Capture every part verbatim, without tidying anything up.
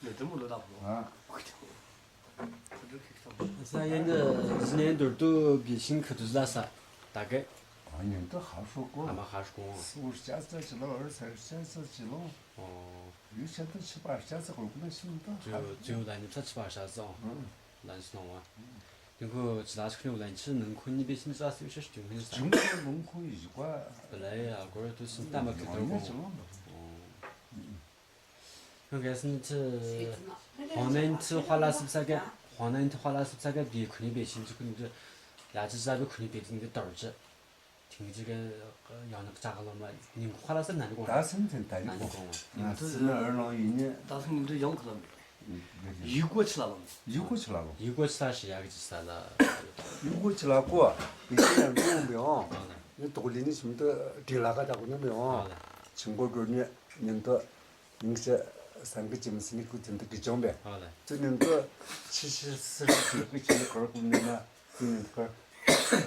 ལས་དོན་མི་ལོ་ད་བུ། ཨ། ས་ཡན་དུ་ཟི་ནན་དུར་དུ་གི་ཤིང་ཁུ་དུ་ཟ་ས་ད་གེ། ཨ་ཉིན་དུ་ཧ་ཧྲུ་གོ། ཨ་མ་ཧ་ཧྲུ་གོ། སུ་ཤ་ཚ་ཅི་ལོ་ཨར་ས་ཤ་ཚ་ཅི་ལོ། ཨོ། ཡུ་ཤ་ཚ་ཆི་པ་ཤ་ཚ་གོ་གུ་ན་ཤིང་དུ་ཧ། ཇུ་ཇུ་ལ་ནི་ཚ་ཆི་པ་ཤ་ཚ། ཨ། ལན་སི་ནོ་བ། དེ་ཁོ་ཅི་ལ་ཆི་ཁུ་ནི་ལན་ཆི་ནང་ཁོ་ནི་པེ་ཤིན་ཅི་ལ་སི་ཤ་ཤ་ཅུང་ཧིན་ས། ཅུང་ཁོ་ནང་ཁོ་ཡི་ཞུ་ག། བ་ལ་ཡ་གོ་ར་དུ་སིན་ཏ་མ་ཁི་དོ་གོ། ཨོ། ཁོང་གི་སི་ནི་ཚི་ཧོ་ནན་ཚི་ཧོ་ལ་སིབ་ས་ག་ཧོ་ནན་ཚི་ཧོ་ལ་སིབ་ས་ག་བི་ཁུ་ནི་པེ་ཤིན་ཅི་ཁུ་ནི་ཡ་ཅི་ཟ་བི་ཁུ་ནི་པེ་ཏིང་གི་ཏོར་ཅི། ཐིང་ཅི་ག་ཡང་ནག་ཅག་ལོ་མ་ཉིང་ཁུ་ཧོ་ལ་སིབ་ན་ནི་གོ། ད་སིན་ཐན་ད་ནི་གོ། ན་ནི་གོ། ང་སི་ནི་ཨར་ལོང་ཡིན་ནི། ད་སིན་ནི་འདི་ཡང་ཁུ་ལ་མི། ཡུ་གོ་ཆི་ལ་ལོང་། ཡུ་གོ་ཆི་ལ་ལོང་། ཡུ་གོ་ཆི་ལ་ཤི་ཡ་གི་ཅི་ས་ལ། ཡུ་གོ་ཆི་ལ་གོ། ཡི་ཤི་ཡང་འགྲོ་མི་ཡོང་། ནི་དོག་ལི་ནི་ཞིམ་དུ་དྲི་ལ་ག་ད་གོ་ནི་མི་ཡོང་། ཆིང་གོ་འགྲོ་ནི་ཉིན་དུ། ཉིང་ཤ་སང་གི་ཅི་མི་སི་ནི་ཁུ་ཐིན་དུ་གི་ཅོང་པེ། ཨ་ལེ། ཙུ་ཉིན་དུ་ཆི་ཤི་སི་རི་ཅི་གི་ཅི་ནི་ཁར་གུ་ནི་ན་ཙུ་ཉིན་དུ་ཁར་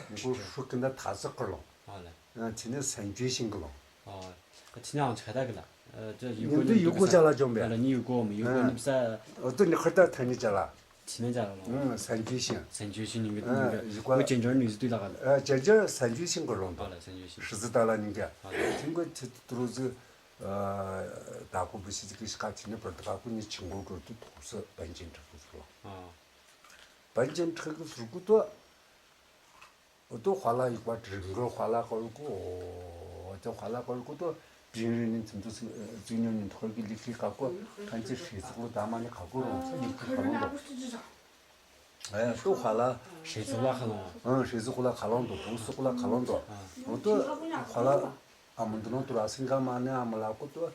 ཡུ་གོ་ཧྲུ་ཀི་ན་ཐ་ཚི་ཁར་ལོང་། ཨ་ལེ། ཨ་ཅི་ནི་སན་ཅུའི་ཤིང་གི་ལོང་། ཨ་ཅི་ནི་ཨང་ཆ་ད་གི་ལ། ཨ་ཅི་ཡུ་གོ་ཉིན་དུ་ཡུ་གོ་ཅ་ལ་ཅོང་པེ། ཨ་ལེ་ནི་ཡུ་གོ་མི་ཡུ་གོ་ནི་བསམ། ཨ་ཏུ་ནི་ཁར་ད་ཐ་ནི་ཅ་ལ། ཅི་ནི་ཅ་ལ་ལོང་། ཨ་སན་ཅུའི་ཤིང་། སན་ཅུའི་ཤིང་ཉིན་གི་ཨ་ཉིན་གི་ཡུ་གོ་ཅན་ཇར་ནི་ཟི་དུ་ལ་ག་ལ། ཨ་ཅན་ཇར་སན་ཅུའི་ཤིང་གི་ལོང་། ཨ་ལེ་སན་ཅུའི་ཤིང་། ཧྲི་ཟི་ད་ལ་ཉིན་གི། ཨ་ལེ། ཐིང་གོ་ཅི་ཏུ་རུ་ཟི། ཨ་ད་ཁོ་བུ་ཤི་ཅི་གི་ཤི་ཁ་ཅི་ནི་པར་ད་ཁོ་ནི་ཆིང་གོ་གྲོ་དུ་ཐོག་སི་པན་ཅིན་ཁྲི་གུ་ཟུར་ལོ། ཨ། པན་ཅིན་ཁྲི་གུ་ཟུར་གུ་དུ། འོ་དུ་ཧ་ལ་ཡུ་གོ་དྲི་གུ་ཧ་ལ་ཁོ་རུ་གུ། འོ་དུ་ཧ་ལ་ཁོ་རུ་གུ་དུ། པིན་རི་ནི་ཚིམ་དུ་ཚིམ་ཙུ་ཉོ་ནི་ཐོར་གི་ལི་ཁི་ཁ་གོ། ཁན་ཅི་ཧྲི་ཚུག་ལོ་ད་མ་ནི་ཁ་གོ་རུ་ཚ་ལི་ཁི་ཁ་ལོང་དོ། ཨེ་ཤོ་ཧ་ལ། ཧྲེ་ཟུག་ལ་ཁ་ལོང་། ཨང་ཧྲེ་ཟུག་ལ་ཁ་ལོང་དོ། བུ་སུག་ལ་ཁ་ལོང་དོ། འོ་དོ་ཧ་ལ། ཨ་མ་འདི་ནང་དུ་ར་སིང་ག་མ་ནེ་ཨ་མ་ལ་ཀོ་དོ།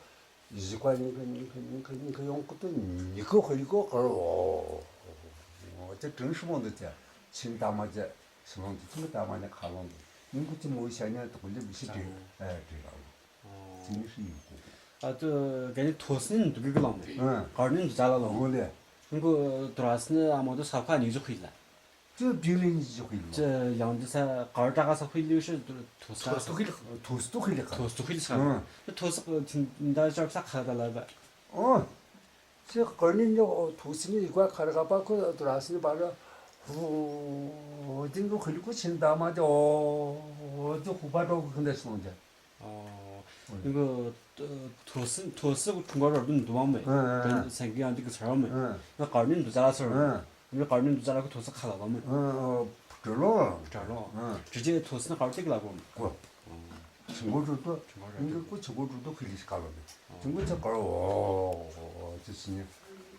ཡི་ཀ་ཉིང་ཁ་ཉིང་ཁ་ཉིང་ཁ་ཉིང་ཁ་ཡོང་ཀོ་དོ་ཉི་ཁོ་ཧོ་ཡི་ཀོ་ཀར་འོ། འོ་དེ་དྲིན་ཧྲི་མོ་འདི་ཅ། ཆིན་ཏ་མ་ཅ། ཤི་ལོང་དུ་ཆིན་ཏ་མ་ནེ་ཁ་ལོང་དོ། ཉིང་ཁུ་ཅི་མོ་ཤ་ཉ་དོ་ལེ་བི་ཤི་དྲི། ཨེ་དྲི་ར་འོ། ཨོ། ཅི་ནི་ཧྲི་ཡོང་ཀོ། ཨ་ཏུ་ག་ནི་ཐོ་སི་ནི་འདུག་གི་ལོང་མེ། ཨ། གར་ནི་འདུག་ཅ་ལ་ལོང་། འོ་ལེ། ཁོང་གི་ཏུ་ར་སི་ནི་ཨ་མོ་དུ་ས་ཁ་ནི་ཟུག་ཁུལ་ལ། ཏུ་བིལ་ལིང་ཟུག་ཁུལ་ལ། ཅི་ཡང་དུ་ས་གར་ཏྲ་ག་ས་ཁུལ་ལུ་ཤི་ཐོ་སི་ཐོ་སི་ཁུལ་ལ། ཐོ་སི་ཁུལ་ལ། ཐོ་སི་ཁུལ་ལ་ས། ཨ། ཐོ་སི་ཁུལ་ད་ཅག་ས་ཁ་ད་ལ་བ། ཨོ། ཅི་གར་ནི་ནི་ཐོ་སི་ནི་ཡི་ཀ་ཁ་ར་ག་པ་ཁོ་ཏུ་ར་སི་ནི་པ་ར། ཧུ། ཏིང་གུ་ཁུལ་ལུ་ཁུ་ཆིན་ཏ་མ་ཏེ་ཨོ། ཏུ་ཧུ་པ་ཏོ་ཁུ་ཁུ་འདེ་སོང་ཏེ། ཨོ། ཨོ། ཨིན་གོ། ཐོ་སི་ཐོ་སི་ཁྲུང་ཀ་རོ་དུན་དུ་བ་མེ། ཨ་ཨ། སེང་གེ་ཡང་དེ་གི་ཚར་བ་མེ། ཨ། ང་གར་ནི་དུ་ཙ་ལ་ཚར་བ་མེ། ཨ། ང་གར་ནི་དུ་ཙ་ལ་ཁོ་ཐོ་སི་ཁ་ལ་བ་མེ། ཨ་ཨ། བྲ་ལོ། བྲ་ལོ། ཨ། བྲ་ཅེ་ཐོ་སི་ན་གར་ཏེ་གི་ལ་གོ་མེ། གོ། ཨོ། ཆུང་ཀོ་དུ་དུ། ཆུང་ཀོ་དུ། ཨིན་གོ་ཁོ་ཆུང་ཀོ་དུ་དུ་ཁི་ལི་ཤི་ཁ་ལོ་མེ། ཨོ། ཆུང་ཀོ་ཚེ་གར་འོ། ཅི་སི་ནི།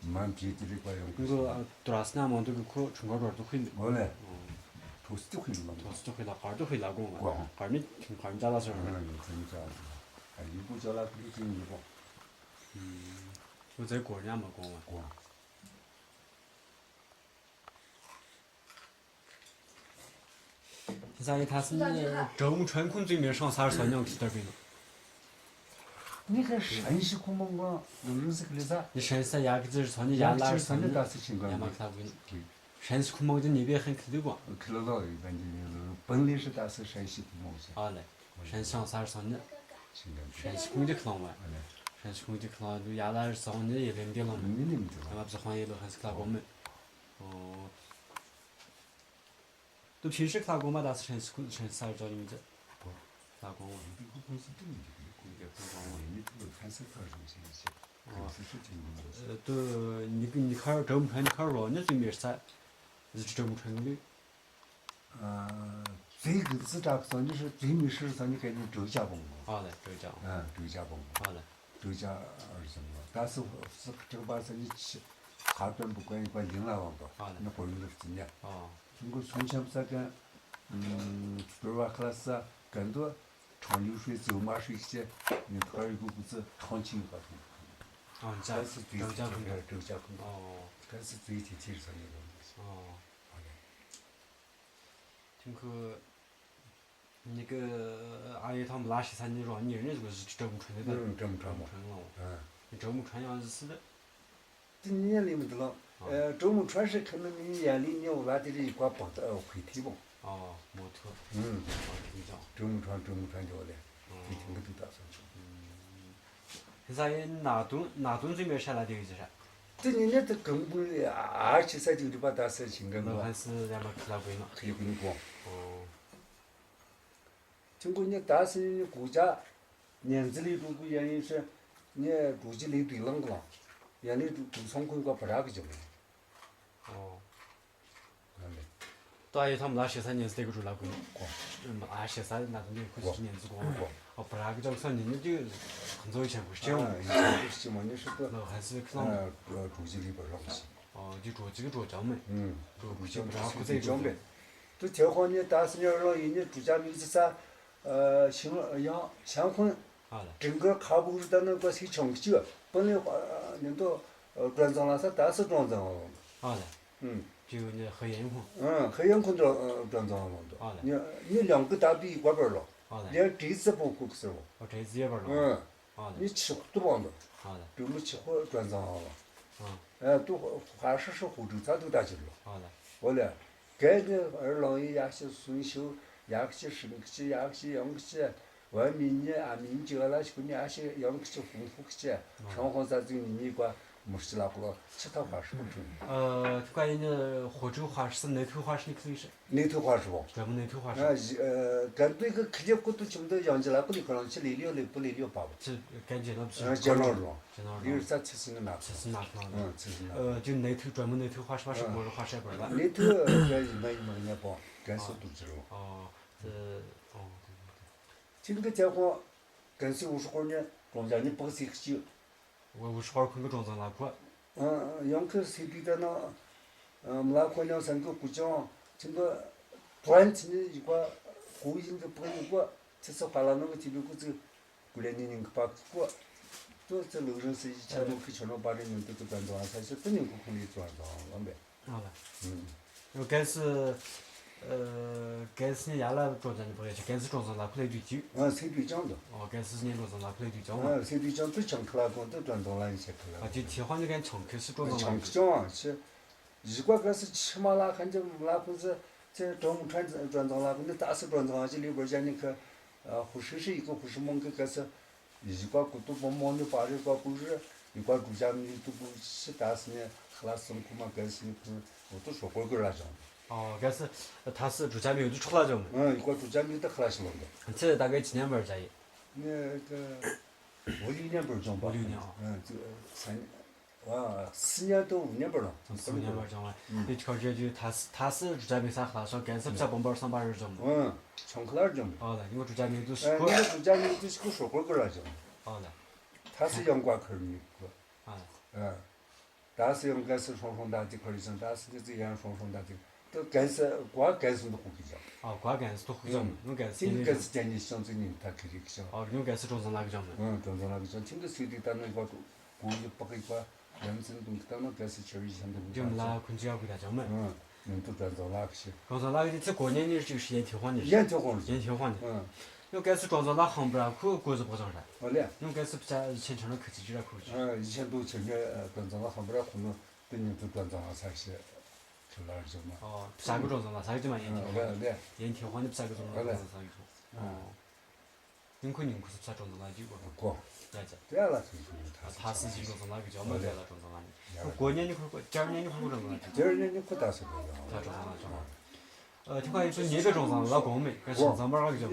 མ་བྱེད་དེ་རིག་པ་ཡོང་གི། ཨིན་གོ་ཨ་ཏུ་ར་སི་ན་མ་དུ་གི་ཁོ་ཆུང་ཀོ་དུ་དུ་ཁི་ལི། འོ་ལེ། ཨོ། ཐོ་སི་དུ་ཁི་ལ། ཐོ་སི་དུ་ཁི་ལ་གར་དུ་ཁི་ལ་གོ་ང་། གོ། གར་ནི་གར་ནི་ཙ་ལ་ཚར་བ་མེ། ཨ་གར་ནི་ཙ་ལ་ཚར། ཨ་ཡིན་གོ་ཙ་ལ་ཁི་ལི་ཅི་ཡིན་གོ། ཨུམ། འོ་ཙེ་གོ་ཉ་མ་གོ་ང་། གོ། ད་ཡི་ཐ་སི་ནི་ཀྲོའུ་ཁྲོན་ཁུང་ཙུའི་མེ་ཧྲང་སར་སོ་ཉང་ཁི་ཏར་པིན། ནི་ཁ་ཧྲན་ཤི་ཁུ་མོང་གོ་ལུ་ལུ་ཟིག་ལི་ས། ནི་ཧྲན་ས་ཡ་གི་ཙིར་སོ་ནི་ཡ་ལ་སོ་ནི་ད་སི་ཆིང་ག་ཡ་མ་ཁ་ལ་གུན། ཧྲན་ཤི་ཁུ་མོང་ཅི་ནི་བེ་ཧན་ཁི་ལུ་གོ། ཁི་ལུ་ལོ་ཡི་གན་ཅི་ནི་ལུ་པང་ལི་ཧྲི་ད་སི་ཧྲན་ཤི་ཁུ་མོང་ཅི། ཨ་ལེ། ཧྲན་ཤང་སར་སོ་ནི། ཧྲན་ཤི་ཁུང་ཅི་ཁི་ལོང་བ། ཨ་ལེ། ཧྲན་ཤི་ཁུང་ཅི་ཁི་ལོང་བ་ཡ་ལ་སོ་ནི་ཡ་ལེམ་དེ་ལོང་བ། ནི་ནི་མི་དེ་ལོང་། ཡ་མ་བཟོ་ཁང་ཡ་ལོ་ཧྲན་ཤི་ཁ་གོ་མེ། ཨོ། ཏུ་ཕྱིར་ཤི་ཁ་གོ་མ་ད་སི་ཧྲན་ཤི་ཁུ་ཧྲན་ཤང་སར་ཇོ་ནི་མི་ཅི། ཁ་གོ་མ། ཨོ། ཏུ་ནི་ཁར་ཀྲོའུ་ཁྲོན་ཁར་རོ་ནི་ཙུའི་མེ་ཧྲ། ཟི་ཀྲོའུ་ཁྲོན་ལུ། ཨ་ཙུའི་གི་ཙི་ཏྲག་སོ་ནི་ཧྲི་ཙུའི་མི་ཧྲི་སོ་ནི་ཁ་ནི་ཀྲོའུ་ཅ་བོང་གོ། ཨ་ལེ་ཀྲོའུ་ཅ། ཨ་ཀྲོའུ་ཅ་བོང་གོ། ཨ་ལེ། ཀྲོའུ་ཅ་ཨར་ཟིན་ལོ། ད་སི་སི་ཀྲིག་པ་སི་ནི་ཆི་ཁ་ཏོན་བུ་ཀོན་པ་ལིང་ལ་བང་དོ། ཨ་ལེ། ནི་ཀོ་ཡུ་ལུ་ཙི་ཉ། ཨ། ཁྱུང་གོ་སུན་ཆམ་ས་ཀན། ཨུམ། ཀྲོའུ་བ་ཁ་ལ་ས་ཀན་དོ། ཁྲང་ཡུ་ཧྲི་ཙི་མ་ཧྲི་ཅེ། ནི་ཐ་ཡུ་གུ་གུ་ཙི་ཁྲང་ཆི་ཡུ་པ་ཁུང་། ཨ་ཅ། ཀྲོའུ་ཅ་ཁུང་། ཀྲོའུ་ཅ་ཁུང་། ཨ། ཀན་སི་ཙི་ཐི་ཐི་རི་ས་ནི་རོ། ཨ། ཨ་ལེ། ཐིང་ཁུ། ནི་ཀི་ཨ་ཡེ་ཐང་ལ་ཤི་ས་ནི་རོ་ནི་ནི་གོ་ཟི་ཀྲོའུ་ཁྲོན་ནི་ད། ཀྲོའུ་ཁྲོན་མོ། ཀྲོའུ་ཁྲོན་ལོ། ཨ། ཀྲོའུ་ཁྲོན་ཡང་ཟི་སི་ད། ཏི་ནི་ལི་མི་ད་ལོ། ཨ། ཀྲོའུ་ཁྲོན་ཧྲི་ཁ་ནི་ནི་ཡ་ལི་ནི་འོ་ལ་ཏི་རི་ཀ་པག་ད་ཁུ་ཐི་བོ། ཨ་མོ་ཐུ། ཨུམ། ཨ་ཐིང་ཅང་། ཀྲོའུ་ཁྲོན་ཀྲོའུ་ཁྲོན་ཇོ་ལེ། ཨ། ཏི་ཐིང་གི་ཏུ་ད་སོ་ཆུ། ཨུམ། ཧི་ས་ཡེ་ན་ཏུང་ན་ཏུང་ཙི་མེ་ཧྲ་ལ་ཏི་གི་ཟི་ཧྲ། དེ་ནི་ནི་དེ་གང་པོ་ཨ་ཆི་ས་ཅིག་རི་པ་ད་ས་ཞིང་གང་ལོ་པོ། ཧན་སི་ཡ་མ་ཁི་ལ་གོ་ཡིན་ནོ། ཁི་ལ་གོ་ཡིན་གོ། ཨོ། ཅིང་གོ་ནི་ད་སི་ནི་གོ་ཅ། ཉན་ཟི་ལི་ཀྲུ་གུ་ཡ་ཡིན་ཤེ། ནི་ཀྲུ་ཅི་ལི་དུ་ལང་གི་ལང་། ཡ་ནི་ཀྲུ་ཀྲུ་སོང་ཁུན་གོ་པ་ར་གི་ཅང་མེ། ཨོ། ཨ་ལེ། ཏོ་ཨ་ཡེ་ཐམ་ལ་ཤེ་ས་ཉན་ཟི་ལི་ཀྲུ་ལ་གོ་ནི། གོ། ཨ་ཤེ་ས་ན་དུ་ནི་ཁུ་ཅི་ཉན་ཟི་གོ། གོ། ཨོ་པ་ར་གི་ཅང་ས་ཉན་ནི་དུ་ཁོང་ཚོ་ཡི་ཆེན་པོ་ཤེ་ཡོང་། ཨ་ཡི་ཆེན་པོ་ཤེ་མ་ནི་ཤེ་གོ། ལོ་ཧན་སི་ཁི་ལང་། ཨ་ཀྲུ་ཅི་ལི་པ་རང་ཤེ། ཨོ་དེ་ཀྲུ་ཅི་གི་ཀྲུ་ཅང་མེ། ཨུམ། ཀྲུ་ཀྲུ་ཅི་པ་ར་ཀུ་ཙེ་ཀྲུ་ཅང་མེ། ཏུ་ཐེ་ཁོ་ནི་ད་སི་ཉ་ར་ལོ་ཡིན་ནི་ཀྲུ་ཅ་མི་ཙི་ས། ཨ་ཤང་ཡང་ཤང་ཁོན། ཨ་ལེ། ཀྲིང་གི་ཁ་བུ་རི་ད་ནི་ག་སི་ཆང་གི་ཅི་པ་ནི་ཨ་ནི་ཏོ་ཀྲོན་ཙང་ལ་ས་ད་སི་ཀྲོན་ཙང་ལ། ཨ་ལེ། ཨུམ། ཅི་ཡོ་ནི་ཧེ་ཡན་ཁོན། ཨ་ཧེ་ཡན་ཁོན་ཏོ་ཀྲོན་ཙང་ལ་ཏོ། ཨ་ལེ། ནི་ནི་ལང་གི་ད་པི་གོ་པར་ལོ། ཨ་ལེ། ཡང་ཏི་ཙི་པོ་ཀུག་སི་ལོ། ཨ་ཏི་ཙི་པར་ལོ། ཨ་ཨ་ལེ། ནི་ཆི་ཁོ་ཏུ་བང་ཏོ། ཨ་ལེ། ཏུ་མི་ཆི་ཁོ་ཀྲོན་ཙང་ལ། ཨ། ཨ་ཏུ་ཧ་ཧ་ཧྲི་ཧྲི་ཧུ་ཏུ་ཚ་ཏུ་ད་ཅི་ལོ། ཨ་ལེ། འོ་ལེ། གལ་ཏེ་ཨར་ལང་ཡི་ཡག་ཤི་སུན་ཤུ་ཡག་ཤི་ཧྲིང་ཤི་ཡག་ཤི་ཡོང་ཤི། ཝ་མི་ཉི་ཨ་མི་ཉི་ཅི་ཝ་ལ་ཤི་ཁུ་ཉི་ཨ་ཤི་ཡོང་ཤི་ཧུང་ཧུ་ཤི། ཧྲང་ཧོང་ས་ཙིང་ཉི་ཉི་ཀ་མུ་ཤི་ལ་ཀུ་ལོ་ཆི་ཐ་ཧ་ཧྲི་ཀུ་ཐུན། ཨ་ཐུ་ཀ་ཡིན་ཧོ་ཅུ་ཧ་ཧྲི་སི་ནེ་ཐུ་ཧ་ཧྲི་ནི་ཁི་ལི་ཤི། ནེ་ཐུ་ཧ་ཧྲི་བོ། ག་མུ་ནེ་ཐུ་ཧ་ཧྲི། ཨ་གལ་ཏེ་གི་ཁི་ལེ་ཀུ་ཏུ་ཆུམ་དུ་ཡང་ཅི་ལ་ཀུ་ལི་ཁོ་རང་ཆི་ལི་ལི་ཡོ་ལི་པུ་ལི་ལི་ཡོ་པ་བོ། ཆི་གན་ཇེ་ནོ་ཆི། ཨ་ཇེ་ནོ་རོ། ལི་ས་ཆི་སི་ནི་ནག་ཆི་སི་ནག་ནོ། ཨ་ཆི་སི་ནག། ཨ་ཅི་ནེ་ཐུ་ཀྲ་མུ་ནེ་ཐུ་ཧ་ཧྲི་ཧ་ཧྲི་མོ་རོ་ཧ་ཧྲི་པར་ལ། ནེ་ཐུ་ཀྲ་ཡི་མ་ཡི་མ་ཉ་པོ་གན་སུ་ཏུ་ཅི་རོ། ཨ་ཅི་ཨོ། ཅིང་གི་ཐེ་ཁོ་གན་སི་ཝུ་ཧྲི་ཀོ་ནི་ཀྲོང་ཇ་ནི་པག་སི་ཁི་ཅི། ཝུ་ཧྲི་ཀོ་ཁོང་གི་ཀྲོང་ཙང་ལ་ཁོ། ཨ་ཡང་ཁི་སི་ཏི་ད་ན་མ་ལ་ཁོ་ཉང་སན་གི་ཀུ་ཅང་ཅིང་གི་ཏྲོན་ཅི་ནི་ཡི་ཀ་ཀུ་ཡིན་གི་པག་ཡི་ཀ་ཅི་སི་ཧ་ལ་ནོ་གི་ཅི་བི་ཀུ་ཅི། ཀུ་ལེ་ནི་ཉིང་ཁུ་པ་ཀུ་ཏོ་ཙི་ལུག་རིང་སི་ཡི་ཆ་ནོ་ཁི་ཆོ་ནོ་པ་རི་ཉིང་ཏོ་ཏོ་པན་ཏོ་ཨ་ས་ཤི་ཏོ་ཉིང་ཁུ་ཁུ་ནི་ཙོ་ཨ་ཙོ་ཨ་ལོ་བེ། ཨ་ལ། ཨུམ། ཡོ་གན་སི་ཨ་གན་སི་ནི་ཡ་ལ་ཀྲོང་ཙང་ནི་པོ་ཡ་ཆ་གན་སི་ཀྲོང་ཙང་ལ་ཁུ་ལེ་དུ་ཅི། ཨ་སི་དུ་ཅང་དོ། ཨོ་གན་སི་ནི་ཀྲོང་ཙང་ལ་ཁུ་ལེ་དུ་ཅང་ལ། ཨ་སི་དུ་ཅང་ཏོ་ཆང་ཁ་ལ་ཀོང་ཏོ་ཀྲོང་ཙང་ལ་ཡི་ཆ་ཁ་ལ། ཨ་ཅི་ཆི་ཧོ་ནི་གན་ཆང་ཁེ་སི་ཀྲོང་ཙང་ལ། ཆང་ཁེ་ཅང་ཨ་ཆི། ཡི་ཀ་ག་སི་ཆི་མ་ལ་ཁན་ཅི་མ་ལ་ཁུ་ཟི་ཚེ་ཀྲོང་ཁྲན་ཀྲོང་ཙང་ལ་ཁུ་ནི་ད་སི་ཀྲོང་ཙང་ལ་ཅི་ལི་བར་ཇ་ནི་ཁ་ཧུ་ཧྲི་ཧྲི་ཡི་ཀ་ཧུ་ཧྲི་མོང་གི་ག་སི་ཡི་ཀ་ཀུ་ཏུ་པོ་མོ་ནི་པ་རི་ཀ་ཀུ་ཧྲི་ཡི་ཀ་ཀྲུ་ཅ་མི་ཏུ་ཀུ་ཤི་ད་སི་ནི་ཁ་ལ་སང་ཁུ་མ་ག་སི་ནི་ཁུ་འོ་ཏུ་ཧྲོ་ཀོ་ཀུ་ར་ཅང་། ཨོ་ག་སི་ད་སི་ཀྲུ་ཅ་མི་ཏུ་ཁྲོ་ལ་ཅང་། ཨ་ཡི་ཀ་ཀྲུ་ཅ་མི་ཏུ་ཁ་ལ་ཤི་ལོང་དོ། ཚེ་ད་ག་ཅི་ཉམ་བར་ཇ་ཡི། ནི་ཀ་འོ་ལི་ཉམ་བར་ཅང་པ། འོ་ལི་ཉམ། ཨ་ཚེ་ས་ནི། ཨ་སི་ཉ་ཏོ་ཉམ་པར་ལོ། སི་ཉ་པར་ཅང་ལ། ཨུམ། དེ་ཁར་ཇེ་ཇུ་ཐ་སི་ཐ་སི་ཇུ་ཇ་མི་ས་ཁ་ཤོ་གན་སི་ཕྱ་བོམ་པར་སམ་པར་ཇོམ། ཨ་ཆང་ཁ་ལར་ཇོམ། ཨ་ལ་ཉོ་ཇུ་ཇ་མི་དུ་ཨ་ཤི་ཁོ། ཉོ་ཇུ་ཇ་མི་དུ་ཤི་ཁོ་ཧྲོ་ཀོ་ཀོ་ལ་ཇོམ། ཨ་ལ། ཐ་སི་ཡང་ཀ་ཁར་མི་ཁོ། ཨ་ལ། ཨ་ཐ་སི་ཡང་གན་སི་ཧྲོང་ཧྲོང་ད་དི་ཁར་ཇོམ། ཐ་སི་དི་ཡང་ཧྲོང་ཧྲོང་ད་དི། ཏོ་གན་སི་ཀོ་གན་སི་ཏོ་ཁུ་ཀི་ཅང་། ཨ་ཀོ་གན་སི་ཏོ་ཁུ་ཅང་། ཨུམ། ཉོ་གན་སི་ཏིང་གན་སི་ཅན་ནི་ཤང་ཙི་ནི་ཐ་ཁི་རིག་ཅང་། ཨ་ཉོ་གན་སི་ཀྲོང་ཙང་ལ་ཀི་ཅང་མེ། ཨུམ་ཀྲོང་ཙང་ལ་ཀི་ཅང་། ཏིང་གི་སི་ཏི་ད་ནི་ཀོ་ཏོ་ཀོ་ཡི་པག་གི་ཀོ་ཡང་ཙིན་ཏུང་ཀི་ད་ནི་གན་སི་ཆེ་རི་ཤང་ཏུང་ཀི་ཅང་། ལ་ཁུན་ཅི་ཡ་ཀུ་ད་ཅང་མེ། ཨུམ་ཉིན་ཏོ་ཀྲོང་ཙང་ལ་ཀི་ཤི། ཀྲོང་ཙང་ལ་ཀི་ཅི་ཚེ་གོ་ཉན་ནི་ཅིག་ཤི་ཡན་ཐེ་ཧོ་ནི། ཡན་ཐེ་ཧོ་ནི། ཡན་ཐེ་ཧོ་ནི། ཨུམ། ཉོ་གན་སི་ཀྲོང་ཙང་ལ་ཧང་པ་ར་ཁུ་ཀོ་ཟི་པག་ཅང་ར། ཨོ་ལེ། ཉོ་གན་སི་ཕྱ་ཆེན་ཆེན་ན་ཁུ་ཅི་ཅི་ར་ཁུ་ཅི། ཨ་ཡི་ཆེན་ཏུ་ཆེན་ནི་ཀྲོང་ཙང་ལ་ཧང་པ་ར་ཁུ་ནོ། དེ་ཉིན་ཏུ་ཀྲོང་ཙང་ལ་ས་ཤི། ཁི་ལར་ཇོ་མ། ཨོ་ཕྱ་གི་ཀྲོང་ཙང་ལ་ས་གི་ཇོ་མ་ཡན་ཐེ་ཧོ་ནི། ཨ་ལེ། ཡན་ཐེ་ཧོ་ནི་ཕྱ་གི་ཀྲོང་ཙང་ལ་ས་གི་ཇོ། ཨོ། ཉིན་ཁུ་ཉིན་ཁུ་སུ་ཕྱ་ཀྲོང་ཙང་ལ་ཇི་གོ། གོ། ཡ་ཇ། དེ་ཡ་ལ་སུ་སུ་ཐ་སི་ཐ་སི་ཇི་ཀྲོང་ཙང་ལ་གི་ཇོ་མ། ཨ་ལེ། ཇ་ལ་ཀྲོང་ཙང་ལ་ནི། ཡ། གོ་ཉན་ནི་ཁུ་གོ་ཅར་ཉན་ནི་ཁུ་ཀྲོང་ཙང་ལ་ཇི། ཅར་ཉན་ནི་ཁུ་ཐ་སི་ཀྲོང་ཙང་ལ་ཇོ་མ། ད་ཀྲོང་ཙང་ལ་ཇོ་མ། ཨ་ཐུ་ཁ་ཡིན་སུ་ཉེ་བའི་ཀྲོང་ཙང་ལ་གོང་མེད་ག་ཞིང་ཚང་མར་ག་གི་ཇོ།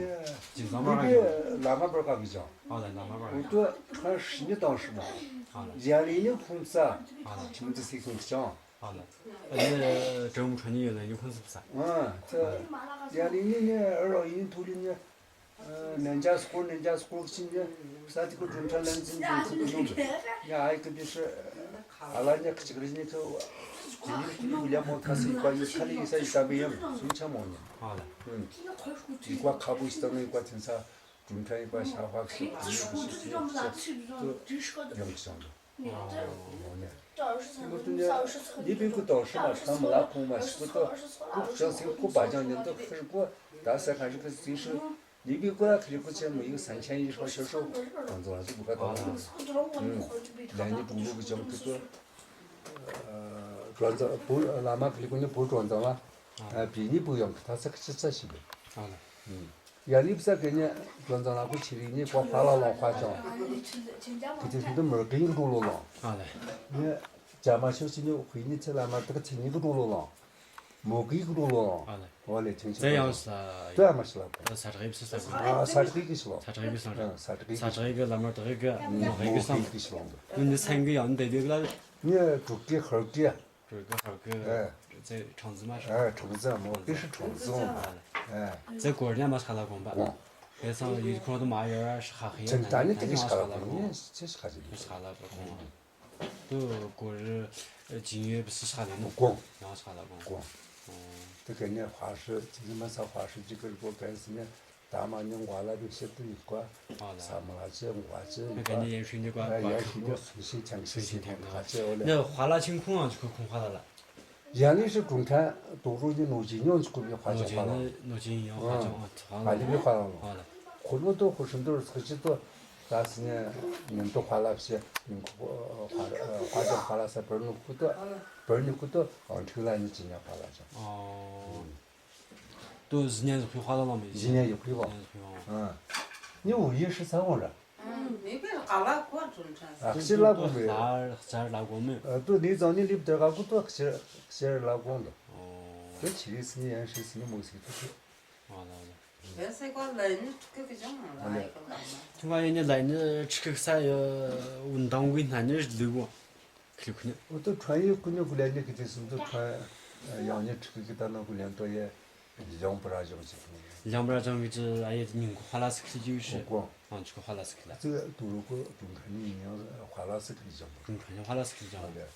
ཞིང་ཚང་མར་ག་གི་ཇོ། ལ་མ་བར་ག་གི་ཇོ། ཨ་ལ་ལ་མ་བར་ག་གི་ཇོ། འུ་ཏུ་ཁ་ཧྲི་ཉི་དང་ཧྲི་མ། ཨ་ལ། ཡ་ལི་ནི་ཁུང་ས། ཨ་ལ། ཁྱིམ་དུ་སི་ཁུང་གི་ཇོ། ཨ་ལ། ཨ་ནི་ཀྲུང་ཁྲོ་ནི་ཡོད་ན་ཡུ་ཁུང་སུབ་ས། ཨ་ཙི། ཡ་ལི་ནི་ནི་ཨ་རོ་ཡིན་ཐུ་ལི་ནི། ཨ་ནན་ཇ་སྐོར་ནན་ཇ་སྐོར་ཕྱིན་ནི། ས་ཏི་ཀོ་ཀྲུང་ཁྲ་ལན་ཙིན་ཙིན་ཁུ་ཏུ་ཡོང་གི། ཡ་ཨའི་ཀི་དི་ཤི། ཨ་ལ་ནི་ཁི་ཅིག་རི་ནི་ཁི། ཡུ་ལ་མོ་ཐ་སི་ཡུ་ཀ་ཡུ་ཁ་ལི་ཡི་ས་ཡི་ས་བི་ཡང་སུམ་ཆ་མོ་ནི། ཨ་ལ། ཨུམ། ཡུ་ཀ་ཁ་བུ་ཤི་ཏ་ནི་ཡུ་ཀ་ཐིན་ས། ཀྲུང་ཁྲ་ཡུ་ཀ་ཤ་བག་ཤི་ཏུ་ཡོང་ཤི་ཏུ་ཡོང་ཤི་ཏུ་ཡོང་ཤི་ཏུ། ཨོ་ནི། ལི་པི་ཀུ་དོ་ཧྲི་མ་ཧྲ་མ་ལ་ཁུང་མ་ཤི་ཀུ་ཏོ། ཀུ་ཅང་སི་ཀུ་བ་ཅང་ཉན་ཏོ་ཁིར་ཀུ། ད་ས་ཁ་རི་ཀུ་ཙི་ཧྲི། ལི་པི་ཀུ་ལ་ཁིར་ཀུ་ཆེ་མོ་ཡུ་སན་ཆན་ཡི་ཧྲ་ཤོ་ཤོ། ཀྲོང་ཙང་ལ་ཅི་བུ་ཀ་ཏོ། ལ་ནི་ཀྲུང་ལུ་གི་ཅང་ཁིར་ཀུ། ཀྲོང་ཙང་བུ་བླ་མ་ཁིར་ཀུ་ནི་བུ་ཀྲོང་ཙང་ལ། བི་ནི་བུ་ཡང་ཁི་ད་ས་ཁི་ཆི་ས་ཤི་བི། ཡ་ལིབ་ས་གི་ནི་ཀྲོང་ཙང་ལ་ཁུ་ཆི་རི་ནི་ཀོ་ཧྥ་ལ་ལོང་ཧྥ་ཅང་། ཁི་ཆི་ཐུན་དུ་མར་གི་ཡིན་འགྲོ་ལོ་ལོང་། ཨ་ལེ། ནི་ ཅ་མ་ཤོ་ཅི་ནི་ཧུའེ་ནི་ཚེ་ལ་མ་ཏག་ཚེ་ནི་གི་འགྲོ་ལོ་ལོ། མོ་གི་གི་འགྲོ་ལོ་ལོ། ཨ་ལེ། ཨོ་ལེ་ཆིང་ཆིང་། ཙེ་ཡང་ཤི་ལ། ཏུ་ཨ་མ་ཤི་ལ་གོ། ས་དྲག་ཡིབ་སི་ལ་གོ། ཨ་ས་དྲག་གི་ཤི་ལོ། ས་དྲག་ཡིབ་སི་ལ། ཨ་ས་དྲག་གི། ས་དྲག་གི་ལ་མ་དྲག་གི། མོ་གི་གི་ཤི་ལོ། ནི་སེང་གི་ཡང་འདེ་འདེ་གི་ལ། ནི་དྲུག་གི་ཧར་གི། དྲུག་གི་ཧར་གི། ཨ་ཙེ་ཁྲང་ཙི་མ་ཤི། ཨ་ཁྲང་ཙི་མོ་གི་ཤི་ཁྲང་ཙི་མོ། ཨ་ལེ། ཨ་ཙེ་གོར་ཉ་མ་ཤི་ལ་གོ་པ། གོ། ཀེ་སང་ཡུལ་ཁོ་ཏུ་མ་ཡོ་ར་ཤི་ཁ་ཁི་ཡ། ཅན་ད་ནི་ཏི་གི་ཤི་ལ་གོ། ནི་ཚེ་ཤི་ཁ་ཅི་ནི་ཤི་ལ་གོ། ཏུ་གོ་རི་ཅིང་ཡོད་པ་སི་ཤ་ལེ་ནོ། གོ། ཡང་ཤ་ལ་གོ། གོ། ཏུ་གན་ནི་ཧྭ་ཧྲི་ཅིང་མ་ས་ཧྭ་ཧྲི་ཅིག་གི་གོ་གན་སི་ནི་ད་མ་ནི་ཝ་ལ་རི་ཤེ་ཏུ་ཡི་ཀ་ས་མ་ལ་ཅི་ཝ་ཅི་ཡི་ཀ་གན་ནི་ཡན་ཧྲི་ནི་ཀ་ཡན་ཧྲི་ནི་སུ་ཤི་ཆང་ཤི་ཤི་ཐང་ཁ་ཅི་ཨོ་ལེ། ནི་ཧྭ་ལ་ཆིང་ཁོང་ཨང་ཅི་ཁོ་ཁོང་ཧྭ་ལ་ལ། ཡང་ནི་ཧྲི་ཀྲུང་ཁྲན་དོ་རུ་ནི་ནོ་ཇི་ཉོ་ཅི་ཁོ་བི་ཧྭ་ཅང་ཧྭ་ལ། ནོ་ཇི་ཉོ་ཧྭ་ཅང་ཨ་ཧྭ་ལ་ཧྭ་ལ་ཧྭ་ལ། ཁོ་ལོ་ཏོ་ཁོ་ཧྲིན་ཏོ་རུ་ཚ་ཅི་ཏོ། ད་སི་ནི་མིང་ཏོ་ཧྭ་ལ་བྱས། མིང་ཁོ་ཧྭ་ཧྭ་ཅང་ཧྭ་ལ་ས་བར་ནུ་ཁུ་ཏོ། བར་ནུ་ཁུ་ཏོ་ཨང་ཁྲུ་ལ་ནི་ཅི་ཉ་ཧྭ་ལ་ཅང་། ཨོ། ཏོ་ཟི་ཉ་ཟི་ཁུ་ཧྭ་ལ་ལ་མི། ཟི་ཉ་ཟི་ཁུ་བ། ཨ་ནི་ཝུ་ཡེ་ཧྲི་ས་ཝང་ར། ཨ་ནི་པེ་ཧྭ་ལ་ཁོ་ཅུན་ཆ་ས། ཨ་ཁྱེར་ལ་གོ་མེ། ཧྭ་ལ་ཧྭ་ལ་གོ་མེ། ཨ་ཏོ་ནི་ཙང་ནི་ལིབ་དེ་ག་ཁུ་ཏོ་ཁྱེར་ཁྱེར་ལ་གོ་འདུག་ཨོ། ཏོ་ཆི་རི་སི་ནི་ཡང་ཧྲི་སི་ནི་མོ་སི་ཏོ་ཁྱེར། ཨ་ལ་ལ། ཡ་སེ་ཀོ་ལ་ནི་ཁྲི་ཁ་གི་ཅང་ལ་ཡ་ཀོ་ལ་ན། ཐུང་ང་ཡ་ནི་ལ་ནི་ཁྲི་ཁ་ས་ཡ་ཝུན་དང་གི་ན་ནི་ལུ་གོ། ཁི་ལུ་ཁུ་ནི། ཨོ་ཏོ་ཁྲོན་ཡུལ་ཁུ་ནི་གུ་ལེན་ནི་ཁི་ཏི་སུམ་ཏོ་ཁྲོན་ཡང་ནི་ཁྲི་ཁ་གི་ད་ན་གུ་ལེན་ཏོ་ཡ། ལིའང་པ་ར་ཅང་ཅིག་ལིའང་པ་ར་ཅང་གི་ཅི་ཨ་ཡེ་ཉིང་ཁུ་ཧྭ་ལ་སི་ཁི་ཅི་ཡུ་ཤི། ཨོ་ཨང་ཅི་ཁུ་ཧྭ་ལ་སི་ཁི་ལ། ཙི་ཏུ་རུ་ཁུ་ཀྲུང་ཁྲན་ནི་ཡང་ཧྭ་ལ་སི་ཁི་ཅང་པ། ཀྲུང་ཁྲན་ཡང་ཧྭ་ལ་སི་ཁི་ཅང་པ། ཨ་ལེ།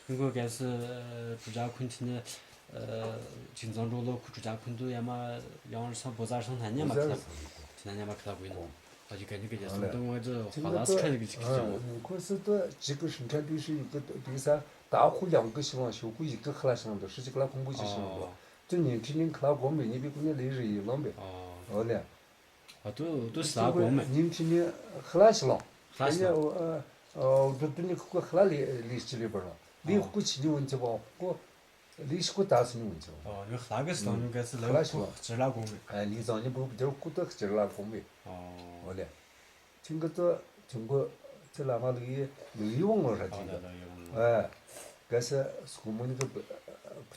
ཉིང་ཁུ་གལ་སྲིད་ཀྲུ་ཅ་ཁུན་ཅི་ནི་ཅིང་ཙང་ཀྲོ་ལོ་ཁུ་ཀྲུ་ཅ་ཁུན་ཏུ་ཡ་མ་ཡང་སང་བོ་ཛ་སང་ན་ཉ་མ་ཁི་ལ་ཁུ་ན་ཉ་མ་ཁི་ལ་ཁུ་ཡིན་ནོ། ཨ་ཅི་ག་ནི་ག་ཅི་སུམ་ཏོ་ང་ཅི་ཧྭ་ལ་སི་ཁི་ཅི་ཁི་ཅང་པ། ཁུ་སི་ཏུ་ཅི་ཁུ་ཧྲིན་ཁྲ་པི་ཧྲི་ཡུ་ཁུ་ཏུ་ཏུ་ས་ད་ཁུ་ཡང་ཁུ་ཤི་ལང་ཤོ་ཁུ་ཡི་ཁུ་ཁ་ལ་ཤི་ལང་ཏོ་ཧྲི་ཅིག་ལ་ཁུང་ཁུ་ཅི་ཤི་ལང་ཏོ། ཨོ། ཏུ་ཉིན་ཁྲི་ནི་ཁ་ལ་གོ་མེ་ནི་བི་ཀུ་ནི་ལི་རི་ཡི་ལོང་བེ། ཨོ། ཨོ་ལེ། ཨ་ཏུ་ཏུ་སི་ལ་གོ་མེ། ཉིན་ཁྲི་ནི་ཁ་ལ་ཤི་ལོང་། ཁ་ལ་ཤི་ལོང་། ཨ་ཨ་ཨོ་ཏུ་ཏུ་ནི་ཁུ་ཁ་ལ་ལི་ལི་ཤི་ལི་བར་ལོང་། ལི་ཨོ་ཁུ་ཆི་ནི་ཝུན་ཆི་བ་ཁུ་ལི་ཤི་ཁུ་ད་སི་ནི་ཝུན་ཆི་བ། ཨོ་ཉོ་ཁ་ལ་གི་སི་ལོང་ཉོ་ག་སི་ལ་ཁུ་ཁ་ལ་ཤི་ལོང་། ཅི་ལ་གོ་མེ། ཨ་ལི་ཙང་ནི་བུ་བུ་ཏུ་ཁུ་ཏུ་ཅི་ལ་གོ་མེ། ཨོ། ཨོ་ལེ། ཐིང་གི་ཏོ་ཐིང་གོ་ཚེ་བླ་མ་ལུག་ཡི་ལུག་ཡི་དབང་ལོ་ར་ཐིང་གི། ཨ་ག་ས་སྐུ་མོ་ནི་གི་བུ་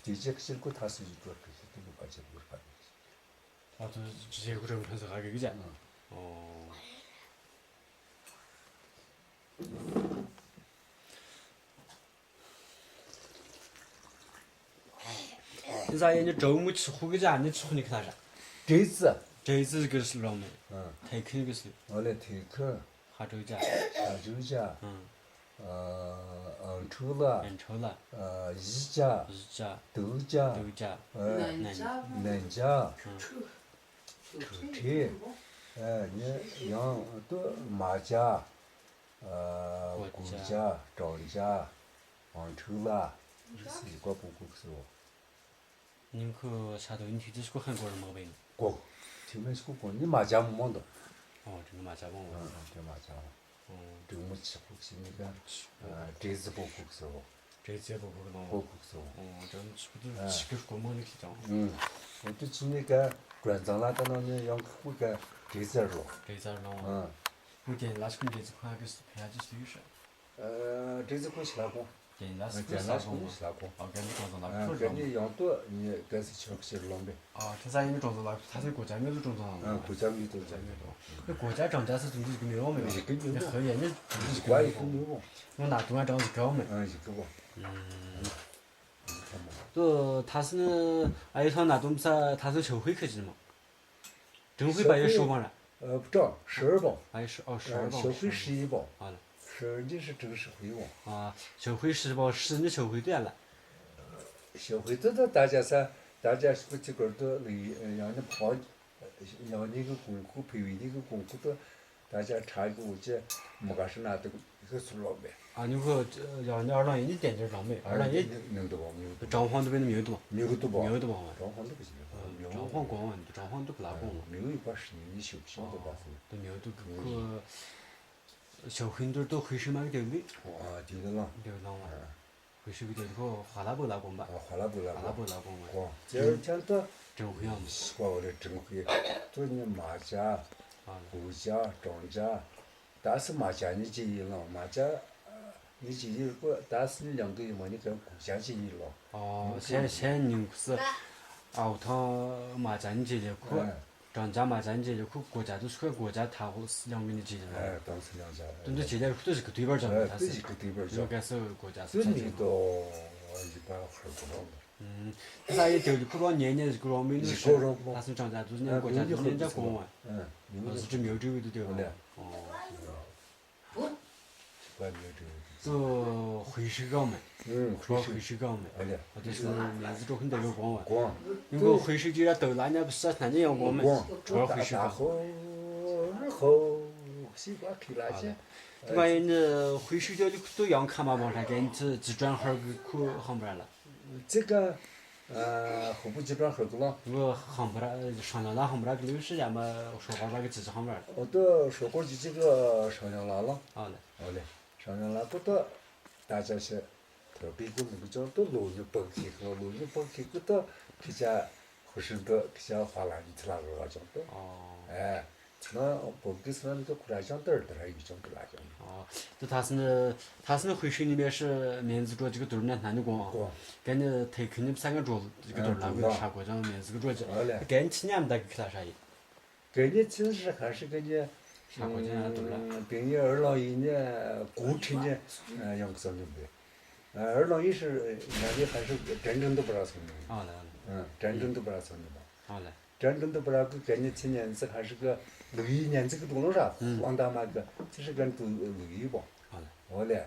ཏི་ཅེག་ཤིལ་གོ་ཐ་སི་ཡི་ཏོ་གི་ཤི་ཏི་ལུག་པ་ཅེག་གུར་པ་ནི། ཨ་ཏོ་ཅི་ཅེག་གུར་རང་ཕན་ས་ག་གི་གི་ཅ། ཨོ། ཏེ་ས་ཡ་ནི་ཀྲོ་མུ་ཆི་ཁུ་གི་ཅ་ནི་ཆི་ཁུ་ནི་ཁ་ན་ར། ཏེ་ཙི། ཏེ་ཙི་གི་སི་ལོ་མེ། ཨ། ཐེ་ཁི་གི་སི། ཨོ་ལེ་ཐེ་ཁི། ཧ་ཀྲུ་ཅ། ཧ་ཀྲུ་ཅ། ཨ། ཨ་ཨང་ཁྲུ་ལ། ཨང་ཁྲུ་ལ། ཨ་གཞི་ཅ། གཞི་ཅ། དུག་ཅ། དུག་ཅ། ཨ་ནན་ཅ། ནན་ཅ། ཨ་ཁྲུ་ཁྲི། ཨ་ནི་ཡང་ཏུ་མ་ཅ། ཨ་གོ་ཅ། གོ་ཅ། ཀྲང་ཅ། ཨང་ཁྲུ་ལ། སི་ཀོ་པོ་ཀུག་སོ། ཉིང་ཁུ་ཤ་དོ་ཡིན་ཐིག་ཅི་ཤུ་ཁན་གོ་ར་མག་པ་ཡིན། གོ། ཐིག་མེ་ཤུ་གོ་ནི་མ་ཅ་མོ་མོ་འདུག་ཨོ་ཏི་ནི་མ་ཅ་མོ་མོ། ཨ་ཨ་ཏི་མ་ཅ་མོ། ཨོ། ཏི་མོ་ཆི་ཁུག་སི་ནི་ག་ཨ་ཏི་ཟི་པོ་ཁུག་སོ། ཏི་ཟི་པོ་ཁུག་ནོ། པོ་ཁུག་སོ། ཨོ་ཏི་ཆི་ཁུག་ཏུ་ཨ་ཆི་ཁུག་གོ་མོ་ནི་ཁི་ཅང་། ཨུམ། ཨོ་ཏི་ཆི་ནི་ག་ཀྲོན་ཙང་ལ་ཏ་ནོ་ནི་ཡང་ཁུག་ག་ཏི་ཟར་ལོ། ཏི་ཟར་ལོ། ཨ། ཁུག་གེན་ལ་ཆི་ཁུག་གེན་ཙི་ཁུག་ག་སི་ཕི་ཡ་ཅི་སུ་ཡུ་ཤ། ཨ་ཏི་ཟི་ཁུག་ཤི་ལ་གོ། གེན་ལ་སི་ཁུག་ཤི་ལ་གོ། ཨ་གེན་ནི་ཀྲོང་ཙང་ལ་ཁུག་ཤི་ལ་གོ། གེན་ནི་ཡང་ཏོ་ནི་ག་སི་ཆོག་ཤི་ལོང་བེ། ཨ་ཁ་ས་ཡིན་ནི་ཀྲོང་ཙང་ལ་ཁ་ས་གོ་ཅ་མེ་ཏོ་ཀྲོང་ཙང་ལ། ཨ་གོ་ཅ་མེ་ཏོ་ཀྲོང་ཙང་མེ་ཏོ། ནི་གོ་ཅ་ཀྲང་ཅ་སི་ཙུང་ཅི་ཞིག་མེ་བོ་མེ་བོ། ཡི་གེ་མེ་བོ། ནི་ཧོ་ཡ་ནི་ཙུང་ཅི་ཞིག་མེ་བོ། ནོ་ན་ཏུང་ང་ཀྲང་ཞིག་ག་བོ་མེ། ཨ་ཞིག་ག་བོ། ཨུམ། ཏོ་ཐ་སི་ནི་ཨ་ཡེ་ཐོ་ན་ཏུང་ས་ཐ་སི་ཆོ་ཧུའེ་ཁ་ཅི་མོ། ཀྲུང་ཧུའེ་པ་ཡེ་ཧྲུའུ་བང་ར། ཨ་ཀྲང་ཧྲི་བང་། ཨ་ཡེ་ཧྲི་ཨོ་ཧྲི་བང་། ཨ་ཞོ་ཧུའེ་ཧྲི་བང་། ཨ་ལ། ཧྲི་ནི་ཧྲི་ཀྲུང་ཧྲི་ཧུའེ་བང་། ཨ་ཞོ་ཧུའེ་ཧྲི་བང་ཧྲི་ནི་ཞོ་ཧུའེ་ཏེ་ཨ་ལ། ཞོ་ཧུའེ་ཏེ་ཏ་ད་ཅ་ས་ད་ཅ་ཤུ་ཅི་གོར་ཏོ་ལི་ཡང་ནི་ཕོ་ཡང་ནི་གི་གུང་ཁུ་ཕི་བི་ནི་གི་གུང་ཁུ་ཏོ་ད་ཅ་ཁྲ་གི་འུ་ཅེ་མ་ག་ཧྲི་ན་ཏོ་ཧི་སུ་ལོ་བེ། ཨ་ནི་ཁོ་ཡང་ནི་ཨ་རང་ཡིན་ནི་ཏན་ཏན་རང་མེད། ཨ་རང་ཡིན། མྱུར་དུ་བ་མྱུར་དུ། ཀྲང་ཧོང་དུ་བེ་ནི་མྱུར་དུ་བ། མྱུར་དུ་བ། མྱུར་དུ་བ། ཀྲང་ཧོང་དུ་བེ་ཞིག་མྱུར་དུ། ཀྲང་ཧོང་གོང་བ་ཀྲང་ཧོང་དུ་ལ་གོང་བ། མྱུར་ཡིན་པ་ཧྲི་ནི་ཞུ་ཞུ་དུ་བ་སུ། དུ་མྱུར་དུ་ཁོ་ཞོ་ཧུའེ་འདུར་དུ་ཧུའེ་ཧྲི་མ་གི་དེ་ལི། ཨ་དེ་ལི་ལ། དེ་ལི་ལ་བ། ཧུའེ་ཧྲི་གི་དེ་ཁོ་ཧ་ལ་བུ་ལ་གོང་བ། ཨ་ཧ་ལ་བུ་ལ་གོང་། ཧ་ལ་བུ་ལ་གོང་བ། གོང་། ཅེ་ཅན་ཏོ། ཀྲུང་ཧུའེ་ཡང་། ཤི་བ་བོ་ལེ་ཀྲུང་ཧུའེ། ཏོ་ནི་མ་ཅ། ཨ་ལ། གུ་ཅ་ཀྲང་ཅ། ད་སི་མ་ཅ་ནི་ཅི་ཡིན་ལོ་མ་ཅ། ནི་ཅི་ཡིན་ཁོ་ད་སི་ནི་ལང་གི་ཡིན་མ་ནི་ག་གོ་ཇ་ཅི་ཡིན་ལོ། ཨོ་ཤན་ཤན་ཉིང་ཁུ་སི་ཨའུ་ཐང་མ་ཅན་ཅི་ལེ་ཁུ་ཀྲང་ཇ་མ་ཅན་ཅི་ལེ་ཁུ་གོ་ཇ་དུ་སུ་གོ་ཇ་ཐ་ཧོ་སི་ལང་གི་ནི་ཅི་ལེ་ལོ། ཨ་ཏང་སི་ལང་ཇ་དུ་འདུ་ཅི་ལེ་ཁུ་དུ་ཞིག་གི་དུས་བར་ཅང་ད་སི་ཞིག་གི་དུས་བར་ཅང་ག་སི་གོ་ཇ་སི་ནི་ཅི་ལེ་ཏོ་ཡི་པ་ཧར་གོ་ལོ། ད་ཡི་དེ་ཁུ་རོ་ཉེ་ཉེ་ཞིག་གི་རོ་མི་ནུ་ཞིག་གི་རོ་ད་སི་ཀྲང་ཇ་དུ་ནེ་གོ་ཇ་དུ་ནེ་ཇ་གོ་ཝ། ཨ་སི་ཅི་མེའུ་ཏྲི་བི་དུ་དེ་ལོ། ཨོ། ཙོ་ཧུའེ་ཧྲི་གང་མེ། ཧུའེ་ཧྲི་གང་མེ། ཨ་ལེ། ཨ་དེ་སུ་ཡང་ཟི་ཀྲོ་ཁན་དེ་ཡོ་གོང་བ། གོང་། ཡང་གོ་ཧུའེ་ཧྲི་ཅི་ར་ཏོ་ལ་ཉ་བི་ས་ན་ཉ་ཡོ་གོང་མེ། ཙོ་ཧུའེ་ཧྲི་གང་། ཧོ་ཧོ་ཤི་བ་ཁི་ལ་ཅི། དེ་མ་ཡིན་ཧུའེ་ཧྲི་ཅི་ལི་ཁུ་ཏོ་ཡང་ཁ་མ་བོ་ར་གན་ཙི་ཙི་ཀྲང་ཧར་གི་ཁུ་ཧམ་ར་ལ། ཙི་ཀ་ཨ་ཧོ་པུ་ཙི་ཀྲང་ཧར་གི་ལ། ང་ཧམ་ར་ཧྲང་ལ་ཧམ་ར་གི་ལུ་ཤི་ཡ་མ་ཧྲོ་གོ་ར་གི་ཙི་ཙི་ཧམ་ར། ཨོ་ཏོ་ཧྲོ་གོ་ཙི་ཙི་གི་ཧྲང་ལ་ལ། ཨ་ལེ། ཨོ་ལེ། ཧྲང་ལ་ཀོ་ཏོ་ད་ཅ་ཤེ་ཐོ་པི་ཀུ་མི་ཀུ་ཅོང་ཏོ་ལོ་ཉུ་པག་ཁེ་ཀོ་ལོ་ཉུ་པག་ཁེ་ཀོ་ཏོ་ཁི་ཆ་ཧུ་ཤིན་ཏོ་ཁི་ཆ་ཧ་ལ་ཉི་ཚི་ལ་རོ་བ་ཅོང་ཏོ། ཨོ། ཨེ་ང་པོ་ཀི་སི་ལ་ནི་ཏོ་ཁུ་ར་ཅོང་ཏོ་ར་ཏ་ར་ཡུ་ཅོང་ཏོ་ལ་ཅོང་། ཨོ། ཏོ་ད་སི་ནི་ད་སི་ནི་ཧུའེ་ཧྲི་ནི་མེ་ཧྲི་མེན་ཙི་ཀྲོ་ཅིག་གི་དུར་ན་ན་ནི་གོང་། གོང་། གན་ནི་ཐེ་ཁི་ནི་བསང་ང་ཀྲོ་ཅིག་གི་དུར་ལ་གོ་ཤ་གོ་ཅང་མེན་ཙི་ཀྲོ་ཅིག། ཨོ་ལེ། གན་ཆི་ཉམ་ད་གི་ཁི་ལ་ཧྲ་ཡི། གན་ནི་ཚིན་ཧྲི་ཁ་ཧྲི་གན་ནི་ཧྲ་གོ་ཅན་ཡ་དུ་ལ། གན་ནི་ཨར་ལོང་ཡིན་ནི་གོ་ཁྲི་ནི་ཡང་གསང་ཉུང་བས། ཨར་ལོང་ཡིན་ཧྲི་ན་ནི་ཁ་ཧྲི་དྲན་དྲན་དུ་པ་ར་སོང་ནི། ཨ་ལ་ཨ་ལ། དྲན་དྲན་དུ་པ་ར་སོང་ནི་མ། ཨ་ལ། དྲན་དྲན་དུ་པ་ར་གི་གན་ནི་ཚིན་ཡན་ཙི་ཁ་ཧྲི་གི་ལུག་ཡིན་ཡན་ཙི་གི་དུ་ལོ་ར་དབང་ད་མ་གི་ཚི་ཧྲི་གན་དུ་ལུག་ཡིན་པོ། ཨ་ལ། འོ་ལེ།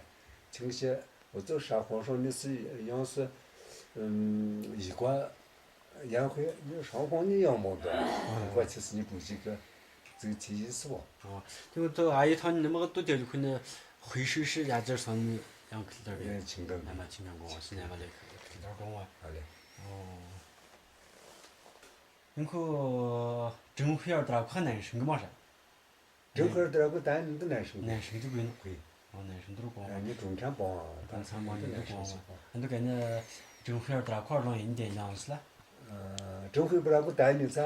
ཆིང་ཤེ། འོ་ཙོ་ཧྲ་ཧོང་ཧྲོ་ནི་སི་ཡོངས་སུ་ཡི་གོ་ཡང་ཁོས་ཧྲང་ཧོང་ནི་ཡོང་མོ་དོ། ཡི་གོ་ཆི་སི་ནི་པུ་ཅིག་གི་ཙི་ཆི་ཡི་སི་བོ། ཨོ། ཏེ་ཏོ་ཨ་ཡི་ཐང་ནི་མ་ག་ཏོ་ཏེ་ལུ་ཁུ་ནི་ཧུའེ་ཧྲི་ཧྲི་ཡ་ཅར་སོང་ནི་ཡང་ཁི་ལྟར་བས། ཆིང་གང་ན་མ་ཆིང་གང་གོང་བ་སི་ནེ་མ་ལེ་ཁི་ལྟར་གོང་བ། ཨ་ལེ། ཨོ། ཡང་ཁོ་ཀྲུང་ཧུའེ་ཨར་ཏ་ར་ཁོ་ནན་ཧྲིང་གི་མ་རེད། ཀྲུང་ཧུའེ་ཨར་ཏ་ར་ཁོ་ད་ནི་འདི་ནན་ཧྲིང་གི། ནན་ཧྲིང་གི་ཡིན། ཁོ་ཡིན། ཨོ་ནན་ཧྲིང་གི་གོང་། ཨ་ནི་ཀྲུང་ཁྲང་པོ། ཀྲུང་ཧྲང་པོ་ནི་འདི་གོང་། ཨ་འདི་ག་ནི་ཀྲུང་ཧུའེ་ཨར་ཏ་ར་ཁོ་ཨར་ལོང་ཡིན་ཏེ་ཡང་སི་ལ། ཨ་ཀྲུང་ཧུའེ་པ་ར་ཁོ་ད་ནི་ཚ་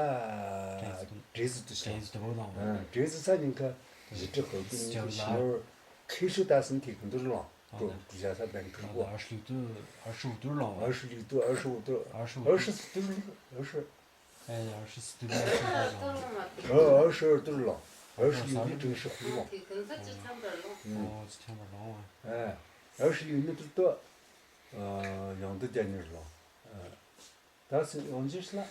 བྲེ་ཟི་ཏུ་ཤ། བྲེ་ཟི་ཏུ་བོ་ལོང་། ཨ་བྲེ་ཟི་ཚ་ཉིན་ཁ་ཞི་ཀྲི་ཧོ་ཀུན་ནི་ཤི་ནོར་ཁི་ཤུ་ད་སི་ནི་ཐིག་གི་འདུར་ལོང་། ཨོ་ཀྲུང་ཀྲུང་ཞ་ས་བེང་ཁི་གོ། ཨར་ཤུ་ལུག་ཏུ་ཨར་ཤུ་འདུར་ལོང་། ཨར་ཤུ་ལུག་ཏུ་ཨར་ཤུ་འདུར། ཨར་ཤུ་ཨར་ཤུ་སི་ཏུ་ཨར་ཤུ། ཨེ་ཨར་ཤུ་སི་ཏུ་ཨར་ཤུ་འདུར་ལོང་། ཨོ་ཨར་ཤུ་འདུར་ལོང་། ཨར་ཤུ་ཡུ་ནི་ཀྲུང་ཤུ་ཧུ་ལོང་། ཨོ་ཅི་ཐང་པ་ལོང་། ཨེ་ཨར་ཤུ་ཡུ་ནི་ཏུ་ཏོ། ཨ་ཡང་ཏུ་ཏེ་ནི་ལོང་། ཨ། ད་སི་ཡོང་ཅི་ཤི་ལ།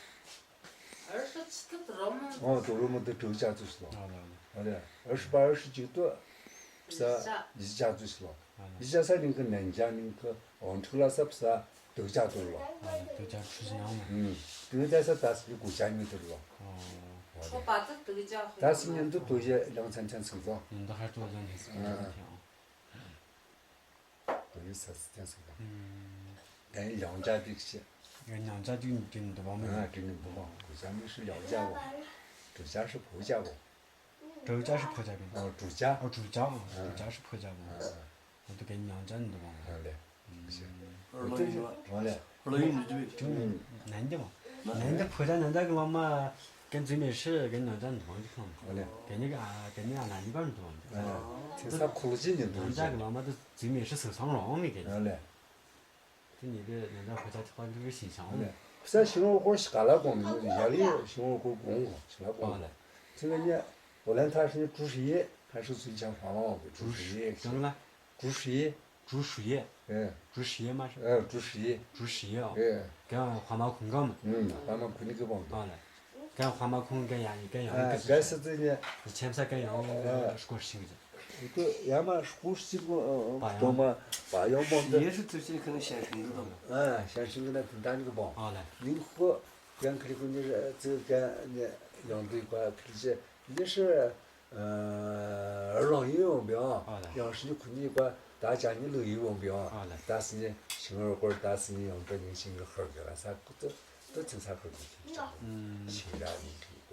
ཨར་ཤུ་ཅི་ཏུ་རོ་མོ། ཨོ་ཏུ་རོ་མོ་ཏུ་ཀྲུང་ཞ་ཏུ་ཤི་ལོ། ཨ་ལ་ཨ་ལ། ཨ་ལ་ཨར་ཤུ་པ་ཨར་ཤུ་ཅིག་ཏུ་བསང་ཡི་ཞ་ཏུ་ཤི་ལོ། ཨ་ལ། ཡི་ཞ་ས་ནིང་གི་ནན་ཞ་ནིང་གི་འོང་ཁྲུག་ལ་ས་བསང་དུག་ཞ་ཏུ་ལོ། ཨ་ལ་དུག་ཞ་ཁྲུ་ཞི་ཡང་མ། ཨུམ། དུག་ཞ་ས་ད་སི་གུ་ཞ་ཉི་ཏུ་ལོ། ཨོ། ཁོ་པ་ཏུ་དུག་ཞ་ཧུ། ད་སི་ཉིན་ཏུ་དུག་ཞ་ཡང་ཚན་ཚན་སུ་ལོ། ཉིན་ཏུ་ཧར་ཏུ་ཡང་ཚན་ཚན་སུ་ལོ། ཨ་ཨ། དོ་ཡི་ས་སི་ཅན་སི་ཀ། ཨུམ། ད་ཡང་ལང་ཅ་དིག་ཤེ། ཡང་ལང་ཅ་དིག་ནི་དྲིན་དུ་བང་མི། ཨ་དྲིན་དུ་བང་གོ་ཅ་མི་ཧྲི་ལང་ཅ་བོ། ཀྲུ་ཅ་ཧྲི་ཕོ་ཅ་བོ། ཀྲུ་ཅ་ཧྲི་ཕོ་ཅ་བོ། ཨོ་ཀྲུ་ཅ། ཨོ་ཀྲུ་ཅ། ཨོ་ཀྲུ་ཅ་ཧྲི་ཕོ་ཅ་བོ། ཨ་ཨ། ཨོ་དུ་གན་ལང་ཅ་ནི་དུ་བང་། ཨ་ལེ། ཨོ་ལེ། ཨོ་ལེ། ཨོ་ལེ། ནན་ཏེ་མ། ནན་ཏེ་ཕོ་ཅ་ནན་ཏེ་གི་ལོ་མ། གན་ཙི་མེ་ཧྲི་གན་ནང་ཅན་དུ་བང་གི་ཁང་། ཨོ་ལེ། གན་ནི་ཨ་གན་ནི་ཨ་ན་ནི་གར་དུ་བང་གི། ཨོ་ལེ། ཚེ་ས་ཁོ་ལོ་ཅི་ནི་དུ་ནང་ཅན་གི་ལོ་མ་དུ་ཙི་མེ་ཧྲི་སུ་སང་རོང་མི་གན། ཨོ་ལེ། དེ་ནི་གི་ནང་ཅན་ཕོ་ཅ་ཐོག་གི་ཞིང་ཆང་། ཨོ་ལེ། ས་ཞིང་འོ་ཀོ་ཤི་ག་ལ་གོང་ནི་ཡ་ལི་ཞིང་འོ་ཀོ་གོང་གོ་ཤི་ལ་གོང་། ཨོ་ལེ། ཚེ་གན་ནི་འོ་ལན་ཐ་ཧྲི་ནི་ཀྲུ་ཧྲི་ཡེ་ཧ་ཧྲི་སུ་ཅང་ཧ་ལོ་གི་ཀྲུ་ཧྲི་ཡེ། ཀྲུ་ཧྲི་ཡེ། ཀྲུ་ཧྲི་ཡེ། ཨེ། ཀྲུ་ཧྲི་ཡེ་མ་ཧྲི། ཨེ་ཀྲུ་ཧྲི་ཡེ། ཀྲུ་ཧྲི་ཡེ་ཨོ། ཨེ། གན་ཧ་མ་ཁུང་གམ། ཨུམ། ཧ་མ་ཁུང་ནི་གི་བང་། ཨོ་ལེ། གན་ཧ་མ་ཁུང་གན་ཡ་ནི་གན་ཡ་ནི་གི། ཨ་གན་སི་ཙི་ནི་ཆེམ་ས་གན་ཡ་ནི་ཨ་སྐོར་ཤིང་གི། ཨུ་ཏུ་ཡ་མ་སྐོར་ཤིང་གི་ཨ་པ་ཡོང་མ་པ་ཡོང་མོ་འདི། ཡེ་ཧྲི་ཚུ་ཤིང་ཁན་ཤན་ཤིང་གི་དང་། ཨ་ཤན་ཤིང་གི་ན་དུན་ཏང་གི་བང་། ཨོ་ལེ། ནིང་ཁོ་གན་ཁི་རི་ཁུ་ནི་ཙི་གན་ནི་ཡོང་དུས་པ་ཁི་རི་ཅི་ནི་ཧྲི། ཨ་རོང་ཡིན་ཡོང་བའི་ཨང་། ཨ་ལ། ཡང་ཧྲི་ཁུ་ནི་པ་ད་ཅང་ནི་ལུ་ཡིན་ཡོང་བའི་ཨང་། ཨ་ལ། ད་སི་ནི་ཤིང་རོ་སྐོར་ད་སི་ནི་ཡོང་ད་ནི་ཤིང་རོ་ཧར་གི་ལ་ས་ཁུ་ཏུ་ཏུ་ཚིང་ས་ཁུ་ཏུ་ཤིང་ཆ། ཨུམ། ཤིང་ར་ནི་ཁི་པ།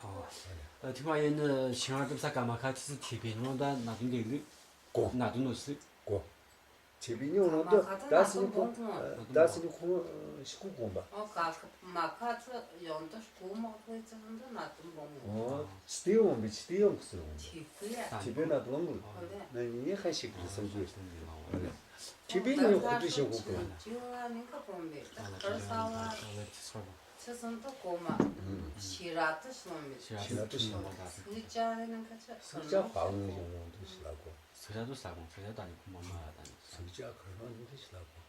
ཨ་ལ། ཐི་མ་ཡིན་ནི་ཤིང་ར་གྲུབ་ས་ཀ་མ་ཁ་ཆི་སི་ཐི་པེ་ནོ་ད་ན་དུན་དེ་ལུ། གོ། ན་དུན་ནོ་སི། གོ། ཆེ་བི་ཉོ་ནོ་དོ་ད་སི་ཉི་ཁོང་ད་སི་ཉི་ཁོང་ཤི་ཁུ་གོང་པ། ཨོ་ཀ་ཁ་མ་ཁ་ཚ་ཡོང་དོ་ཤི་ཁུ་མོག་ཐོས་ཚ་ཧན་དོ་ན་དུམ་བོང་ངོ། ཨོ་སྟི་ཡོང་བི་ཆི་སྟི་ཡོང་ཁུ་སི་ཡོང་། ཆེ་བི་ཡ། ཆེ་བི་ན་དུམ་བོང་ངོ། ཨོ་ལེ། ན་ཉི་ཉི་ཁ་ཤི་ཁུ་སམ་ཅུ། ཨོ་ལེ། ཆེ་བི་ཉོ་ཁུ་ཏུ་ཤི་ཁུ་གོང་པ། ཅི་བ་ནི་ཁ་པོམ་བི་ད་ཁར་ས་བ། ཆི་སོང་དོ་གོ་མ། ཤི་ར་དུ་ཤི་ལོང་མི། ཤི་ར་དུ་ཤི་ལོང་མ། སུ་ཅ་རེ་ནང་ཁ་ཆ་སུ་ཅ་ཧ་ལོང་ཡོང་ཡོང་དུ་ཤི་ལ་གོ། སུ་ཅ་དུ་ཤི་ལ་གོ། སུ་ཅ་ད་ནི་ཁུ་མ་མ་ར་ད་ནི། སུ་ཅ་ཁར་ལོང་ཡོང་དུ་ཤི་ལ་གོ།